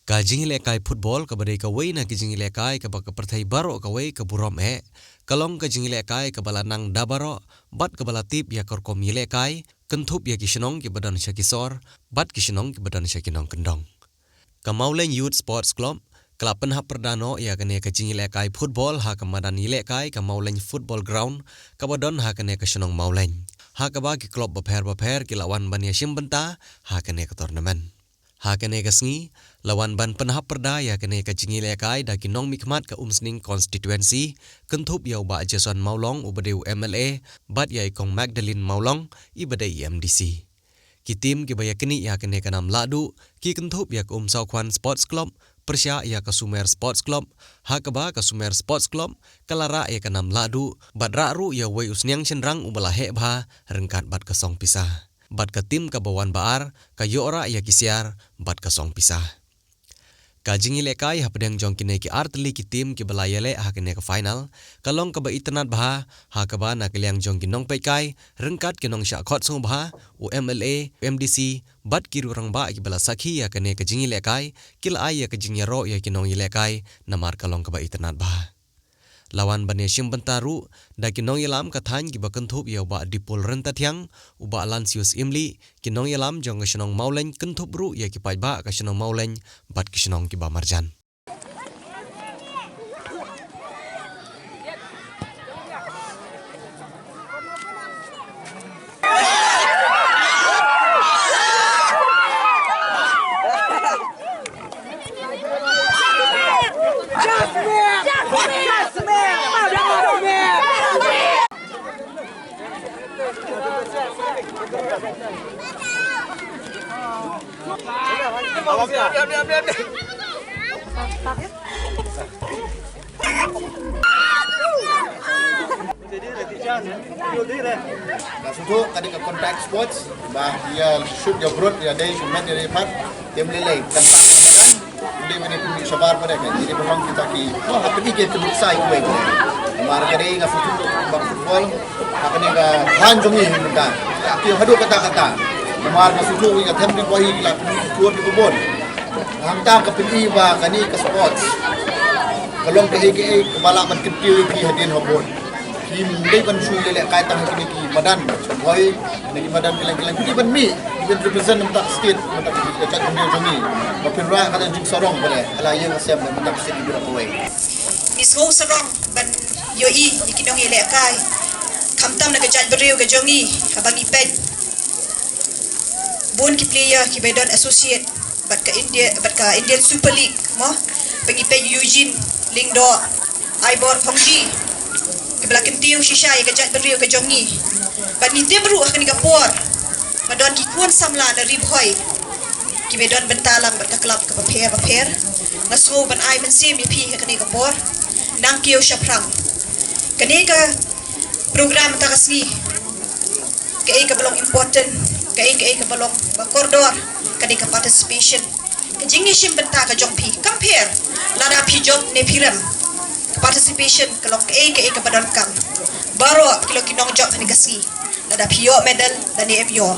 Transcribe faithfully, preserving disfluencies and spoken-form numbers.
Ka jingïalehkai football kaba dei kawei na ki jingïalehkai kaba ka pyrthei baroh kawei ka burom eh, ka long ka jingïalehkai kaba la nang da baroh bad kaba la tip ïa ka rukom ïalehkai, kynthup ïa ki shnong kiba don sha ki sor bad ki shnong kiba don sha ki nongkyndong. Ka Mawleng Youth Sports Club ka la pynhap pyrda noh ïa kane ka jingïalehkai football ha ka madan ïalehkai ka Mawleng Football Ground kaba don ha kane ka shnong Mawleng, ha kaba ki club bapher bapher ki la wan ban ïashim bynta ha kane ka tournament. Ha kane ka sngi, la wan ban pynhap pyrda ïa kane ka jingïalehkai da ki nongmihkhmat ka Umsning Constituency, kynthup ïa u Bah Jason Mawlong uba dei u M L A bad ïa i Kong Magdalene Mawlong iba dei i M D C. Ki team kiba ïaknieh ïa kane ka nam lahduh ki kynthup ïa ka Umsawkhwan Sports Club pyrshah ïa ka Sumer Sports Club, ha kaba ka Sumer Sports Club ka la rah ïa ka nam lahduh bad rah ruh ïa uwei u sniang shynrang uba la heh bha ryngkat bad ka song pisa. Bad ka team kaba wan ba ar ka ïoh rah ïa ki syiar bad ka song pisa. Ka jingïalehkai hapdeng jong kine ki artylli ki team kiba la ïaleh ha kane ka final ka long kaba itynnad bha, ha kaba na ka liang jong ki nongpeitkai ryngkat ki nongshah khot sngewbha, u M L A, u M D C bad ki riew rangbah kiba la sakhi ïa kane ka jingïalehkai ki la ai ïa ka jingïaroh ïa ki nongïalehkai namar ka long kaba itynnad bha. La wan ban ïashim bynta ruh da ki nongïalam ka thaiñ kiba kynthup ïa u Bah Dipul Ryntathiang, u Bah Lansius Imli, ki nongïalam jong ka shnong Mawleng kynthup ruh ïa ki paidbah ka shnong Mawleng bad ki shnong kiba marjan. Nga sngewthuh ka dei ka contact sports ba ïa shoot ïa brot ïa dei shoot met ïa dei pat. Te ym lei lei kan ta kan dei mane pynmih shabar pat ka dei ba long kita ki. Oh, hapdeng ki tu sai kuai. Namar ka dei nga sngewthuh ba football ha kane ka thaiñ jong ngi mynta. Ka ki haduh katta katta. Namar nga sngewthuh ka them ki kuai ki la pynmih tour ki bun. Hangta ka pyni ba kane ka sports ka long kaei kaei kaba lah ban kyntiew ïa ki hadien habud. Kim dei ban shu ïalehkai tang ha kine ki madan Ri Bhoi, kine ki madan kylleng kylleng, ki dei ban mih, ki ban represent na bynta ka state, na bynta ka jaitbynriew jong ngi. Ba pynrah ka jingsarong ba dei, hala ïing la sem na bynta ka state Ri Bhoi. Ngi sngewsarong ban ïohi ïa ki nongïalehkai, khamtam na ka jaitbynriew ka jong ngi, haba ngi peit bun ki player kiba don associate bad ka India, bad ka Indian Super League mo. Ba ngi peit Eugene Lyngdoh, Ivor Phongji, kiba la kyntiew shisha ïa ka jaitbynriew ka jong ngi. Bad ngi tip ruh ha kane ka por ba don ki khun samla na Ri Bhoi kiba don bynta lang bad ka club kaba pher bapher. Nga sngew ban ai mynsiem ïa phi ha kane ka por. Nang kiew shaphrang. Kane ka program mynta ka sngi, kaei kaba long important, kaei kaei kaba long ba kordor, ka dei ka participation. Ka jingïashim bynta ka jong phi kam pher lada phi jop ne phi rem. Ka participation ka long kaei kaei kaba donkam. Baroh ki long ki nongjop ha kane ka sngi, lada phi ïoh medal lane em ïoh.